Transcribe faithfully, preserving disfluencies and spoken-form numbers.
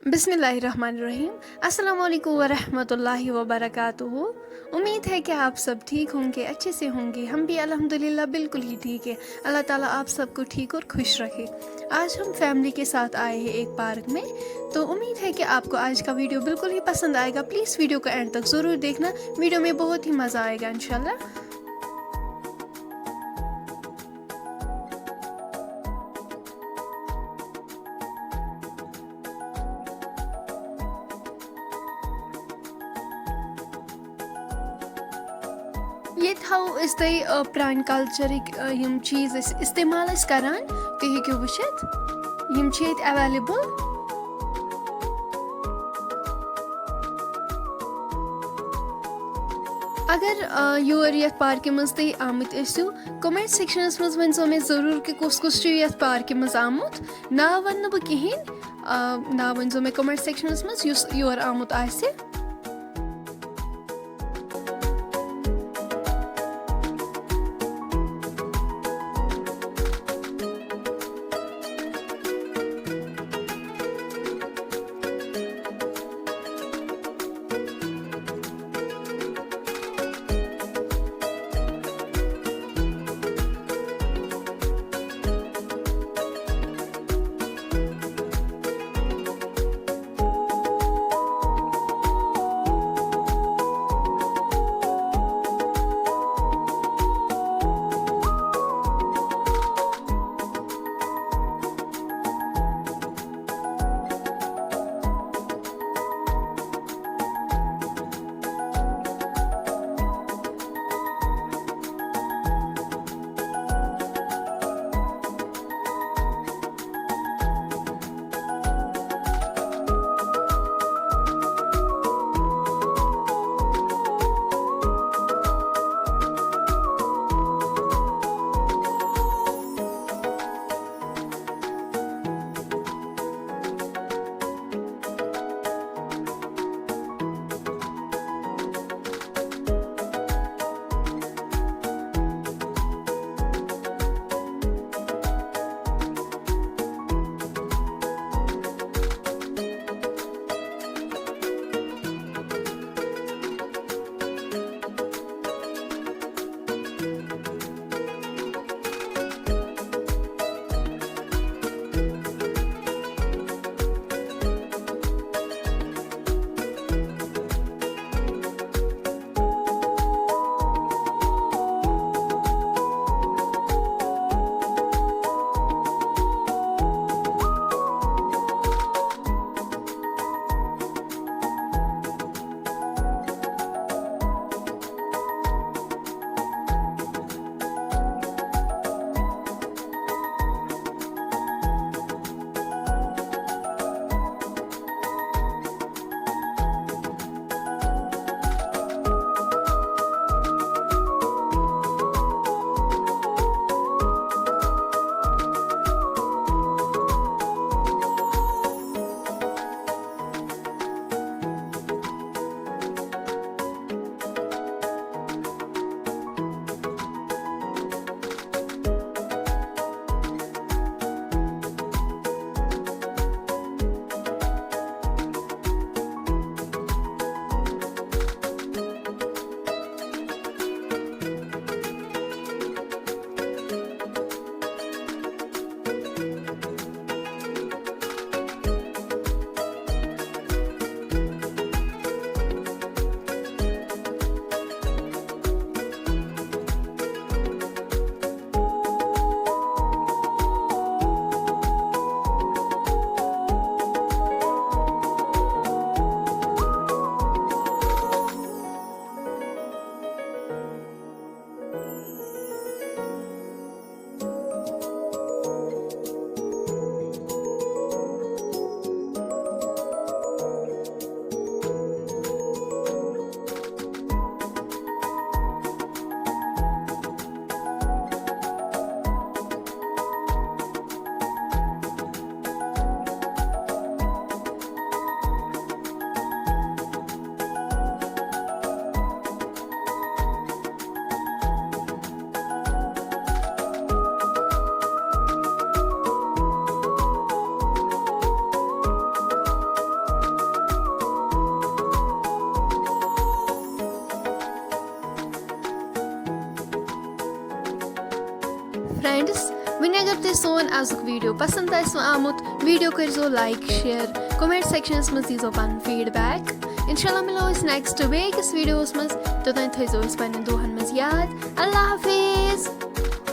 بسم اللہ الرحمن الرحیم۔ السلام علیکم ورحمۃ اللہ وبرکاتہ۔ امید ہے کہ آپ سب ٹھیک ہوں گے، اچھے سے ہوں گے۔ ہم بھی الحمدللہ بالکل ہی ٹھیک ہے۔ اللہ تعالیٰ آپ سب کو ٹھیک اور خوش رکھے۔ آج ہم فیملی کے ساتھ آئے ہیں ایک پارک میں، تو امید ہے کہ آپ کو آج کا ویڈیو بالکل ہی پسند آئے گا۔ پلیز ویڈیو کو اینڈ تک ضرور دیکھنا، ویڈیو میں بہت ہی مزہ آئے گا انشاءاللہ۔ ییٚتہِ ہاوو أسۍ تۄہہِ، آ، پرٛانہِ کلچرٕکۍ، آ، یِم چیٖز أسۍ استعمال ٲسۍ کران، تُہۍ ہیٚکِو وٕچھِتھ، یِم چھِ ییٚتہِ ایویلیبل۔ اگر، آ، یور یتھ پارکہِ منٛز تُہۍ آمٕتۍ ٲسِو، کمنٹ سیکشنس منٛز ؤنۍ زیو مےٚ ضروٗر کہِ کُس کُس چھُ یتھ پارکہِ منٛز آمُت۔ ناو ونہٕ نہٕ بہٕ کِہینۍ، آ، ناو ؤنۍ زیو مےٚ کمنٹ سیکشنس منٛز یُس یور آمُت آسہِ۔ فرینڈس، وۄنۍ اگر تۄہہِ سون ازُک ویڈیو پسند آسہِ آمُت، ویڈیو کٔرزیو لایک، شیئر، کمنٹ سیکشنس منٛز دیٖزیو پنُن فیڈ بیک۔ انشاءاللہ مِلو أسۍ نیکسٹ بیٚیہِ أکِس ویڈیوس منٛز۔ توٚتام تھٲیزیو أسۍ پننٮ۪ن دُعاہن منٛز یاد۔ اللہ حافظ۔